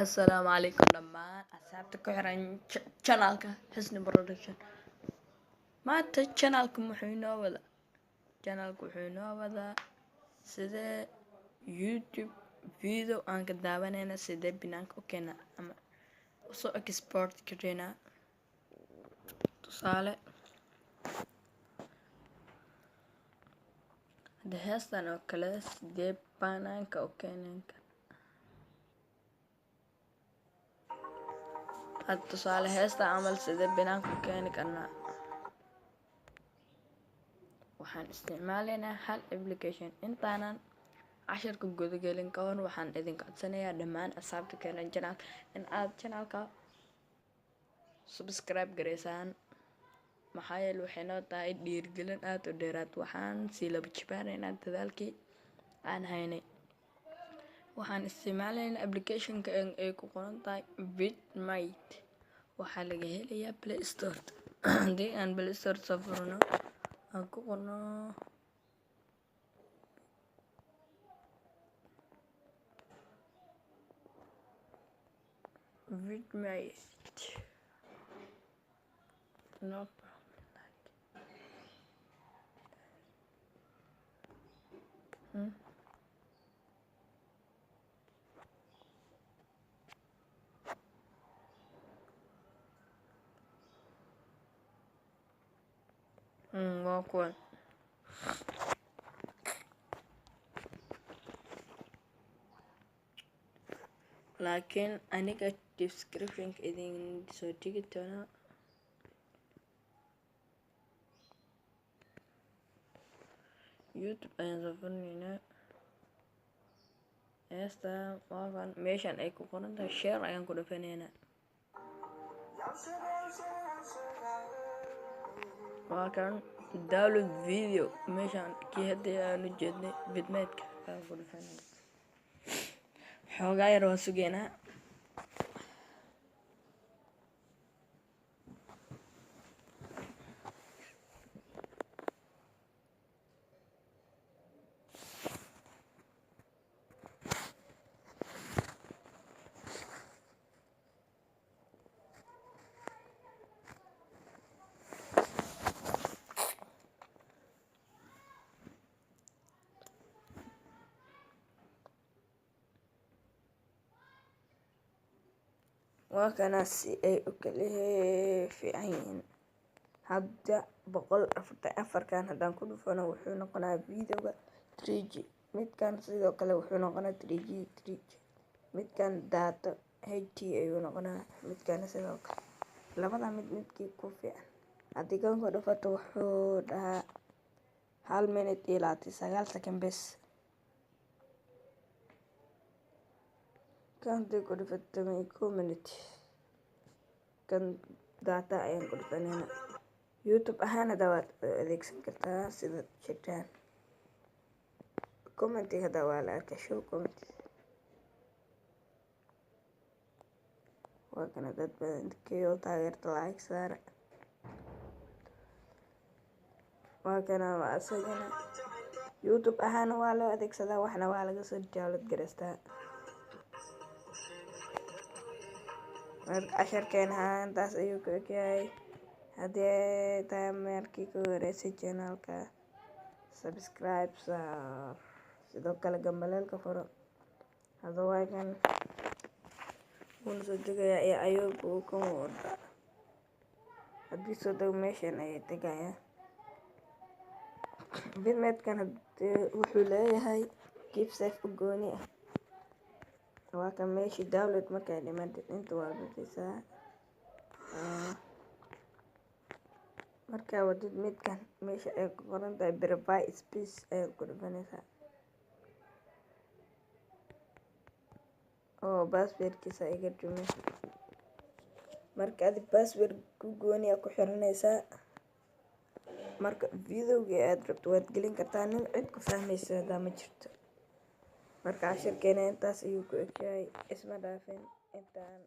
Assalaamu calaykum dhammaan asxaabta ku xiran channelka Xusni Production. Maanta channelka muxuu inoo wadaa? Channelka wuxuu inoo wadaa sidee YouTube video aan ka daawanayna sidee banaanka u keenaa ama usoo export gareynaa. Tusaale hadda heestan oo kale sidee banaanka u keenan kara? Hadda tusaale heesta camal sidee banaanka u keeni karnaa? Waxaan isticmaalaynaa hal application. Intaanan casharka gudagelin ka hor, waxaan idinka codsanayaa dhammaan asxaabta keenan channelka in aad channelka subscribe gareysaan, maxaa yeele waxay noo tahay dhiirigelin aad u dheeraad. Waxaan sii laba jibaaraynaa dadaalkii aan haynay. Waxaan isticmaalaynaa applicationka ay ku qoran tahay Vidmate. Waxaa laga helayaa Play Store. Haddii aan Play Store soo furno, aan ku qorno Vidmate, no problem, like waa kuwan. Laakiin aniga descriptionka idin soo dhigi doonaa. YouTube ayaan soo furnaynaa. Heesta waa kan, meeshan ay ku qoran tahay share ayaan ku dhufanaynaa. Waa kan download video, meeshan kii hadda aan u jeednay Vidmate-ka ayaan ku dhufanayna. Xoogaa yar waan sugaynaa. Waa kana si ay u kala fiican yihiin. Hadda 144-kan haddaan ku dhufano, wuxuu noqonayaa videoga 3G. Midkan sidoo kale wuxuu noqonayaa 3G 3G. Midkan data HD ayuu noqonayaa, midkana sidoo kale. Labada mid midkii ku fiican haddii kan ku dhufato, wuxuu dhahaa 1 minute iyo 29 second bes. Kan haddii ku dhufato, 11 minute. Kan data ayaan ku dhufanayna. YouTube ahaan hadda waad adeegsan kartaa sidaad sheegtaan. Commentiga hadda waa la arkaa, show comment. Waa kana dad badan kiyo taageerta, like saara. Waa kana, waa isagana YouTube ahaan waa loo adeegsadaa, waxna waa laga soo download gareystaa. Marka casharkeena intaas ayuu ku egyahay. Haddii ay tahay markii ku horeysay channelka, subscribe saar, sidoo kale gambaleelka furo. Hadda waa kan, wuuna soo degayaa iyo ayuu uu kan wada. Haddii soo dego, meeshan ayay tegayaan. Vidmate-kan wuxuu leeyahay keep safe u gooni ah. Waa kan meeshii download. Markay dhimatid, inta waa bixisaa. Markaa wadid midkan, meesha ay ku qoran tahay private space ayaad ku dhufanaysaa oo passwordkiisa iga dhumay. Marka adi password ku gooni ah ku xiranaysaa. Marka videogii aad rabto waad gelin kartaa, nin cid ku fahmaysa hadaa ma jirto. Marka cashirkeena intaas ayuu ku egyahay. Isma dhaafin intaan.